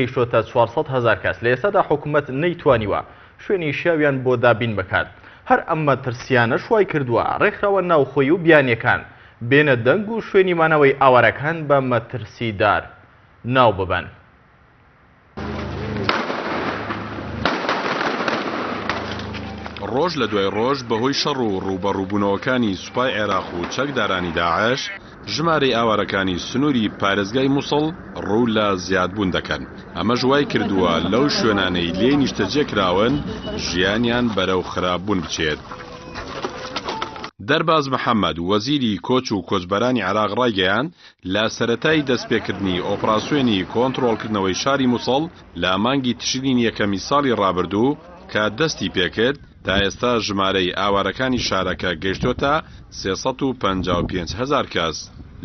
گەیشتۆتە 400 هەزار کەس، لە ئێستادا حکومەت نەیتوانیوە شوێنی شیاویان بۆ دابین بکات، هەر ئەم مەترسیانەش وایکردووە ڕێکخراوە ناوخۆیی و بیانیەکان بێنە دەنگ و شوێنی مانەوەی ئاوارەکان بە مەترسیدار ناوببەن. ڕۆژ لە دوای ڕۆژ بەهۆی شەڕ و ڕووبەڕووبوونەوەکانی سوپای عێراق و چەکدارانی داعش، ژمارەی ئاوارەکانی سنووری پارێزگای موسڵ ڕوو لە زیادبوون دەکەن، ئەمەش وایکردووە لەو شوێنانەی لێی نیشتەجێ کراون ژیانیان بەرەو خراپبوون بچێت. دەرباز محەمەد، وەزیری کۆچ و کۆچبەرانی عێراق ڕایگەیاند، لە سەرەتای دەستپێکردنی ئۆپراسیۆنی کۆنترۆڵکردنەوەی شاری موسڵ لە مانگی تشرینی یەکەمی ساڵی ڕابردوو کە دەستیپێکرد، تا ئێستا ژمارەی ئاوارەکانی شارەکە گەیشتۆتە 355 هەزار کەس.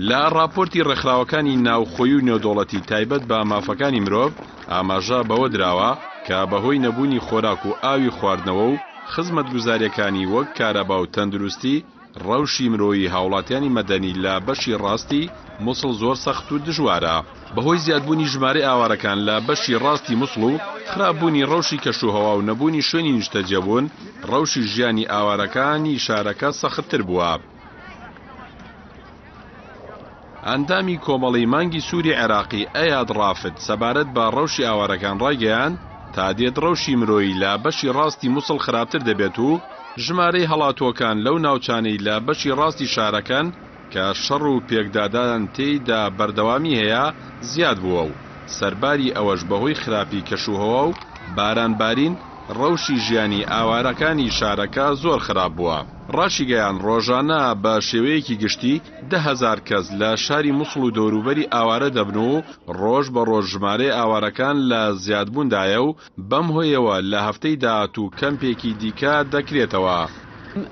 لە ڕاپۆرتی ڕێکخراوەکانی ناوخۆیی و نێودەوڵەتی تایبەت بە مافەکانی مرۆڤ ئاماژە بەوە دراوە کە بەهۆی نەبوونی خۆراک و ئاوی خواردنەوە و خزمەتگوزارییەکانی وەک کارەبا و تەندروستی ڕەوشی مرۆیی هاوڵاتیانی مەدەنی لە بەشی ڕاستی موسڵ زۆر سەخت و دژوارە. بەهۆی زیادبوونی ژمارەی ئاوارەکان لە بەشی ڕاستی موسڵ و خراپبوونی ڕەوشی کەشوهەوا و نەبوونی شوێنی نیشتەجێبوون، ڕەوشی ژیانی ئاوارەکانی شارەکە سەختتر بووە. ئەندامی کۆمەڵەی مانگی سووری عێراقی ئەیاد ڕافد سەبارەت بە ڕەوشی ئاوارەکان ڕایگەیاند، تا دێت ڕەوشی مرۆیی لە بەشی ڕاستی موسڵ خراپتر دەبێت و ژمارەی هەڵاتووەکان لەو ناوچانەی لە بەشی ڕاستی شارەکەن کە شەڕ و پێکدادان تێیدا بەردەوامی هەیە زیاد بووە و سەرباری ئەوەش بەهۆی خراپی کەشوهەوا و باران بارین ڕەوشی ژیانی ئاوارەکانی شارەکە زۆر خراپ بووە. ڕاشیگەیاند، ڕۆژانە بە شێوەیەکی گشتی 10,000 کەس لە شاری موسڵ و دەوروبەری ئاوارە دەبن و ڕۆژ بە ڕۆژ ژمارەی ئاوارەکان لە زیادبووندایە و بەم هۆیەوە لە هەفتەی داهاتوو کەمپێکی دیکە دەکرێتەوە.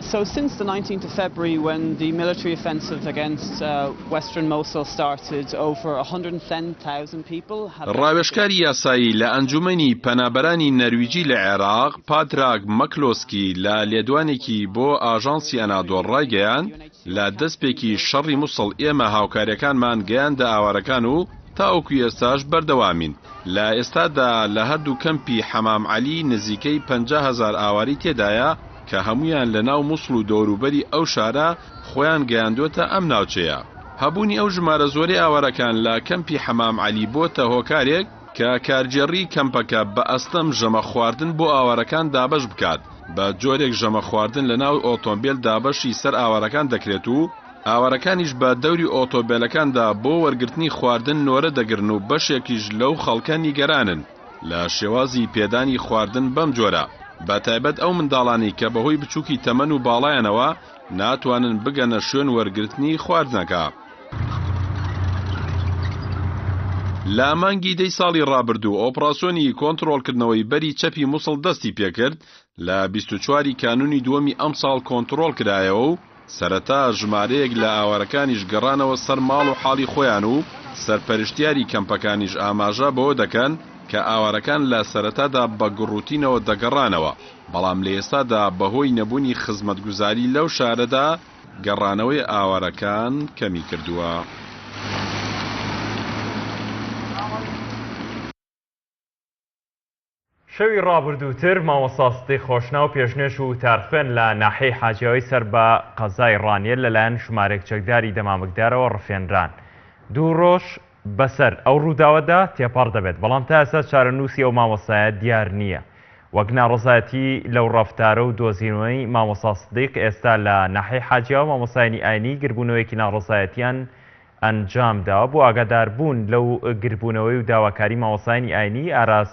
So since the 19th of February when the military offensive against western Mosul started over 110,000 people have ڕاوێژکاری یاسایی لە ئەنجومەنی پەنابەرانی نەرویجی لە عێراق، پاتراک مەکلۆسکی لە لێدوانێکی بۆ ئاژانسی ئەنادۆڵ ڕایگەیاند، لە دەستپێکی شەڕی موسڵ ئێمە هاوکارییەکانمان گەیاندە ئاوارەکان و تاوەکو ئێستاش بەردەوامین. لە ئێستادا لە هەردوو کەمپی حەمام عەلی نزیکەی 50,000 ئاوارەی تێدایە کە هەموویان لە ناو موسڵ و دەوروبەری ئەو شارە خۆیان گەیاندووەتە ئەم ناوچەیە. هەبوونی ئەو ژمارە زۆرەی ئاوارەکان لە کەمپی حەمام عەلی بۆتە هۆکارێک کە کارگێڕیی کەمپەکە بە ئەستەم ژەمە خواردن بۆ ئاوارەکان دابەش بکات، بە جۆرێک ژەمە خواردن لە ناو ئۆتۆمبێل دابەشی سەر ئاوارەکان دەکرێت و ئاوارەکانیش بە دەوری ئۆتۆبێلەکاندا بۆ وەرگرتنی خواردن نۆرە دەگرن و بەشێکیش لەو خەڵکە نیگەرانن لە شێوازی پێدانی خواردن بەم جۆرە بە تایبەت ئەو منداڵانەی کە بەهۆی بچووکی تەمەن و باڵایانەوە ناتوانن بگەنە شوێن وەرگرتنی خواردنەکە. لە مانگی دەی ساڵی ڕابردوو ئۆپڕاسیۆنی کۆنتڕۆڵکردنەوەی بەری چەپی موسڵ دەستی پێکرد، لە 24 ی کانوونی دووەمی ئەمساڵ کۆنتڕۆڵ کرایەوە و سەرەتا ژمارەیەک لە ئاوارەکانیش گەڕانەوە سەر ماڵ و حاڵی خۆیان و سەرپەرشتیاری کەمپەکانیش ئاماژە بەوە دەکەن کە ئاوارەکان لە سەرەتادا بە گڕوتینەوە دەگەڕانەوە بەڵام لە ئێستادا بەهۆی نەبوونی خزمەتگوزاری لەو شارەدا گەڕانەوەی ئاوارەکان کەمی کردووە. شەوی ڕابردووتر مامۆستا سدیق خۆشناو پێشنوێژ و وتارخوێن لە ناحیەی حاجیاوەی سەر بە قەزای ڕانیە لەلایەن ژمارەیەک چەکداری دەمامکدارەوە ڕفێنران. دوو ڕۆژ بەسەر ئەو ڕووداوەدا تێپەڕ دەبێت، بەڵام تا ئێستا چارەنووسی ئەو مامۆستایە دیار نییە. وەک ناڕەزایەتی لەو ڕەفتارە و دۆزینەوەی مامۆستا سدیق ئێستا لە ناحیەی حاجیاوە مامۆستایانی ئاینی گربوونەوەیەکی ناڕەزایەتیان ئەنجامداوە بۆ ئاگاداربوون لەو گربوونەوەی و داواکاری مامۆستایانی ئاینی ئاراس.